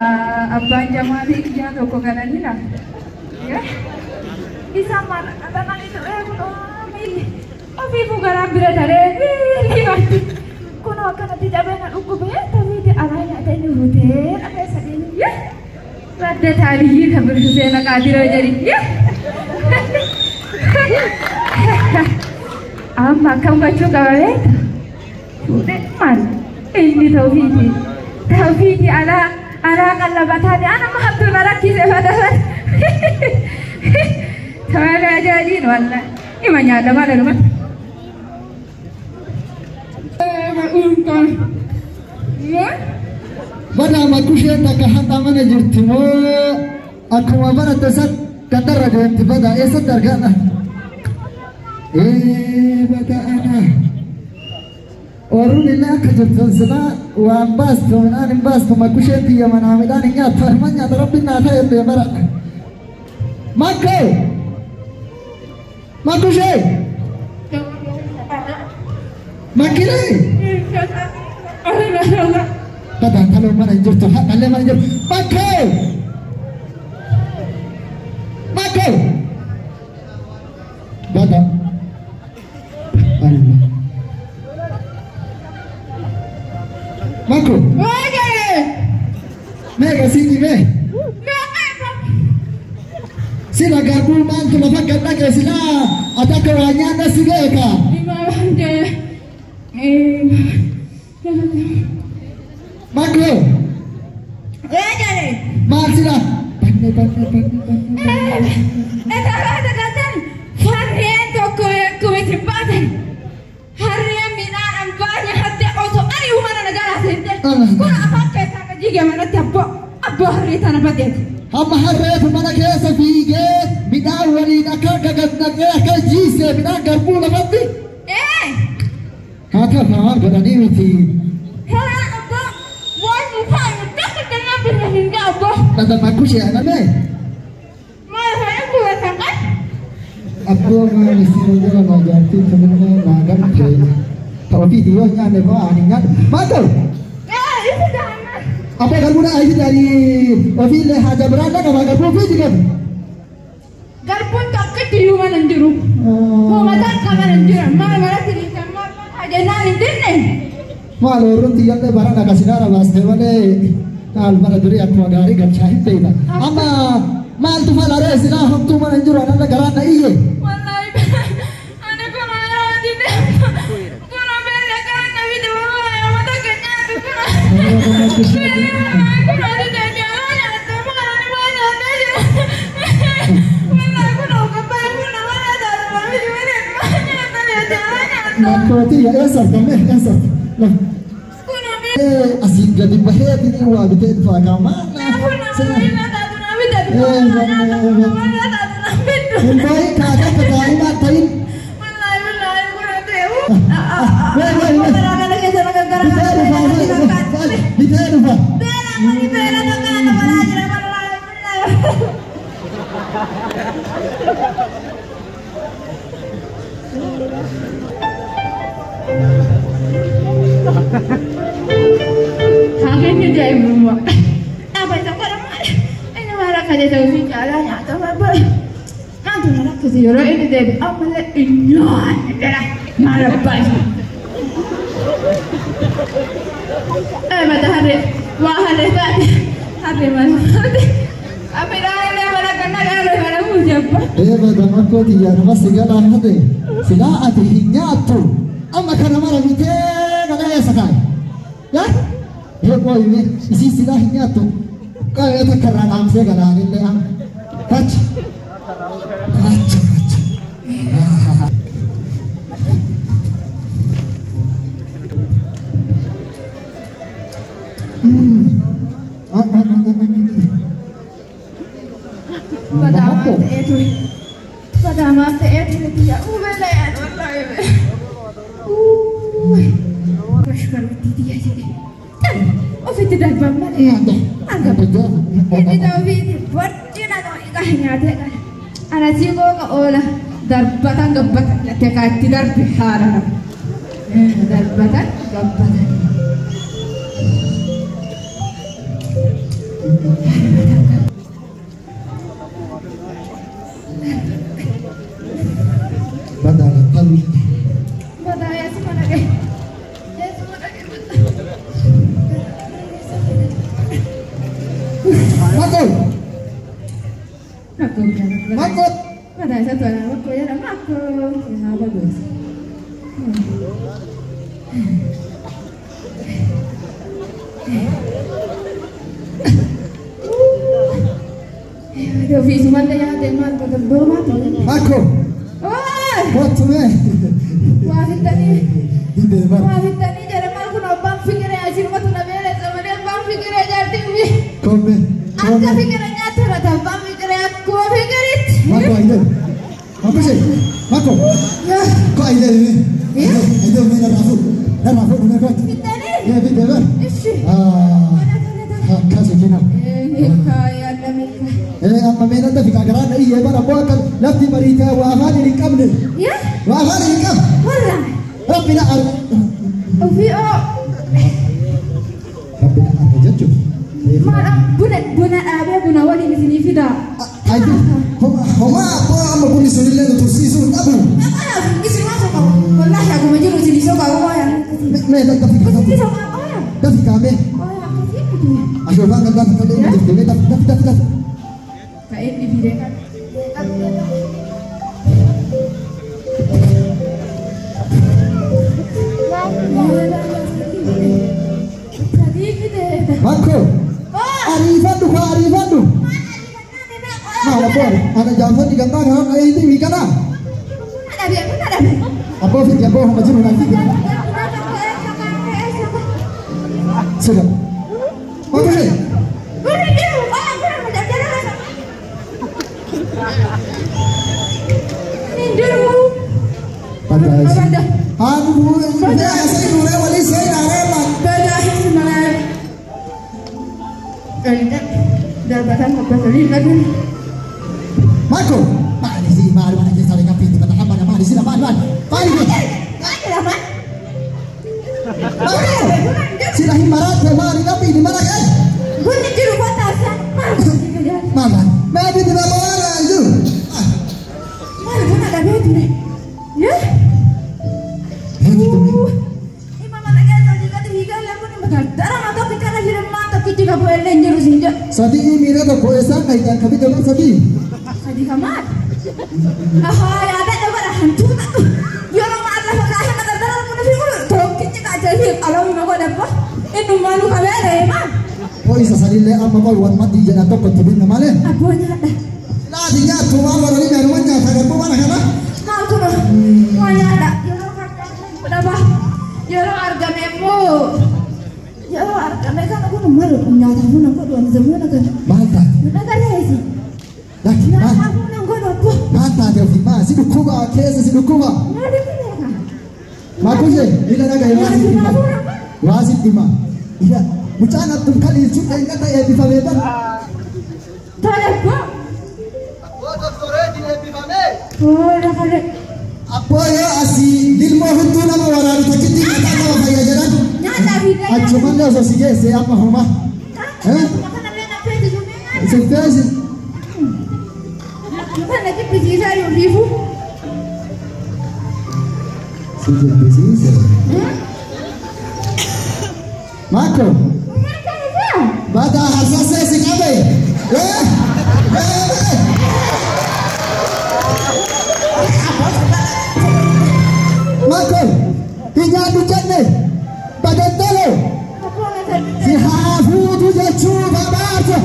Abbaan Jamaalii guyyaa tokko galaniidha. Isaan maal miilli ofiifuu garaan bira taree miilli marti. Kunoo akkanatti cabee na dhukkubee tafiiti alaa nyaatee ni hutee dhaqee sadii. Radda taaliyyii kan birsisee naqaa jira jedhi. Amma akkam gochuu qaba beekta? Fuudhee maal inni tawfiiti. Tawfiiti alaa alaa qallabataa ana mahattu na rakkise fadafad. Tawala ajaa'ibin walla. Ima nyaata maal dhumata. Bada makusheen takka hadda mana jirti moo akkuma baratte san gandarra deemti bada eessatti argana? Ee bada ana. Oruun illee akka jirtu silaa waan baastu midhaan hin baastu makusheen tiyya manaa midhaan hin nyaattu harma nyaata rabbiin naa ta'e illee bara. Makkoo! Makushee! Makkiree! Bada kalau mana hin jirtu hadhallee mana hin jirtu. Makkoo! Makkoo! Bada. Allah. Makko! Meeqa siiti mee? Sila garbuu maaltu lafa gad dhaqe silaa ati akka waa nyaanna si beeka. Makko! Maal sila? Banne banne banne banne. Harreen tokko akkuma itti baatan harreen midhaan ambaa nyaatte osoo ani mana na jalaa seente kun afaan keessaa ka jige manatti abboo abboo harree tana badeeti. Amma harreetu mana keessa fiigee midhaan waliin akka gagadnaqee akka jiisee midhaan garbuu lafatti. Haa ta'u maal godhanii miti. Harreen abboo waan mukaa takka danaa birra hin abboo. Bada makushee anamee. Maal harreen gubatan qan? Abboo maal isin jala naa jaartii kaminee naa gamte. Ta ofiiti yoo nyaanne koo ani nyaadhu. Maal ta'u? Abboo garbuu naa ayisi jaarii ofiillee haja biraan dhaqaba garbuu ofiiti qabu. Garbuun tokkitti iyyuu mana hin jiru. Uummata mana hin jiran maal maratti dhiisan maal jennaan hin dinne. Maal oorruun tiyyallee barana kasinaara baaste malee maal bara durii akkuma gaarii galchaa hin beekna. Amma maaltu fala ree silaa homtuu mana hin jiru analla garaan na iyye. Wallaahi ani kun alaa dinne kun beela kan na bide uummata kan nyaatu kun. Kun ani deebi'aa nyaata maal maal nyaatee jira. Wallaahi kun oggabaa kun nama nyaata maal maal nyaata nyaata. Makkootii eessa argame eessa argame. Asiin gadi baheetiin waa bitee dhufaa qaamaa. Hin bahin kaata akka daa'imaa ta'in. Bitee dhufa bitee dhufa. Hangin daa'imummaa. Apa isa godhamu inni maal akka jedhu ofii caalaa nyaata barbaadu. Maaltu na rakkise yeroo inni deebi ammallee hin nyaanne jedha maal abbaa isa. Mata harree waa harree taate harree mana taate. Midhaan illee mana kan nagaa mana buuse abbaa. Ee bada makkoo tiyyaa nama si galaa hate silaa ati hin nyaattu amma kana mara bitee kana eessa kaa'e? Yaa? Ee qooyime isii silaa hin nyaattu qabee takka irraa dhaamsee galaanillee amma. Fachi. Fachi fachi. Badaamaa ta'ee ture. Badaamaa ta'ee ture biyya uumee wallaahi. Bashbaruutti biyya jedhe. Ofitti darban malee. Inni ta'uufiiti barcina ta'uu nyaatee qala. Ana siigoo ka oola darbatan gabbatan jettee kaa itti darbe haala nama. Darbatan gabbatan. Badaa talli. Badaa yaasuma dhaqee. Yaasuma dhaqee. Mako. Mako. Mako. Badaa isa tola mako jedha mako. Haa baduus. Ofiisumallee nyaatee maal godhan doomaa ture. Mako. Kottu mee. Waa fixanii. Didee bara. Waa fixanii jedhe maal kun abbaan fikiree asirumatu na beelessa malee abbaan fikiree jaartii ufi. Komme. Akka fikiree nyaata irratti abbaan fikiree akkuma fikiritti. Mako ayyee. Mako ishee. Mako. Ko ayyee mee. Ayyee mee narraa fuudhu. Narraa fuudhu mee kottu. Fixanii. Ee fidee bara. Ishi. Akkasi kina. Amma mee nan dafi garaa na iyyee bara abboo akka lafti bariitee waa afaan hin qabne. Waa afaan hin qabne. Warra. Rabbi na arga. Ofii oo. Rabbi na arga jechuun. Maal buna buna dhaabee buna waliin isinii fidaa. Homaa abboo amma bunni sunillee nu tursiisuu hin qabu. Kanaaf isin waan soqamu. Wallaahi akkuma jiru isinii soqaa waa yaa. Mee dafi Isinii soqaa ooya. dafi kaamee. Ooya akkasii miti. Ashoofaan kan gaafa kan inni jirti mee dafi dafi dafi dafi. Ka'ee inni fidee kan. Sadii fidee. Mako. Ariifadhu kaa ariifadhu. Maal abboo ana jaanfonni gandaa kan amma eeyiti wiikanaa. Abboo fidi abboo homa jiru naa fidi. Sudah. Mako ishee. Haa dhufuu asii fuudhee walii seenaa reema. Mako. Maali sii maali mana keessa argaa fiitti bata hamma maali sila maali maali maali kun. Mako. Sila hin maraatte maali dhabbi ni mara kee. Maal maal. Mee fidi bakka waan jiru. Sadii miila tokko eessaan kayitan kabija bar sadii. Sadii kamaal? Ahaa yaadadha bara hantuuta. Yeroo maal lafa kaahee madardara kun fi kun tokkichi qaajaa fi qalama godhabba. Innummaa nu qabee deema. Ho'isa sanillee amma qoy wan maddii jedhan tokko itti binna malee. Abboo nyaadha. Laati nyaattu waan warri meeruma nyaata garbuu mana kana. Maal kun waa nyaadha. Yeroo argame yeroo argame immoo yeroo argame kana kun maal nyaataafuu nan godhu ani zamana kana. Maal taate? Nagaleesi. Lakki maal? Nyaataafuu nan godhu abboo. Maal taate ofii maal si dhukkuba keessa si dhukkuba. Maaliif beeka? Makushee ila dhagaye waa sitti hima. Nyaataafuu nan godhu. Waa sitti hima. Ila mucaan Abdul Kaliil sun dheengadda eebbifamee bara. Tole abboo. Abboo doktoreetiin eebbifamee. Tole tole. Abboo yoo asii lilmoo hunduu nama waraanu takkitti mataa nama fayya jedhan. Nyaataa fi Achumallee osoo si geesse amma homa. Kanallee na feesisu mee nyaata. Si feesi. Kana jibbisiisaa yookiifu. Si jibbisiise. Mako. Badaa harsasee si qabe. Eh? Eh? Mako. Hin nyaadhu jenne. Badaddalo. Si haa fuutu jechuu babaatu.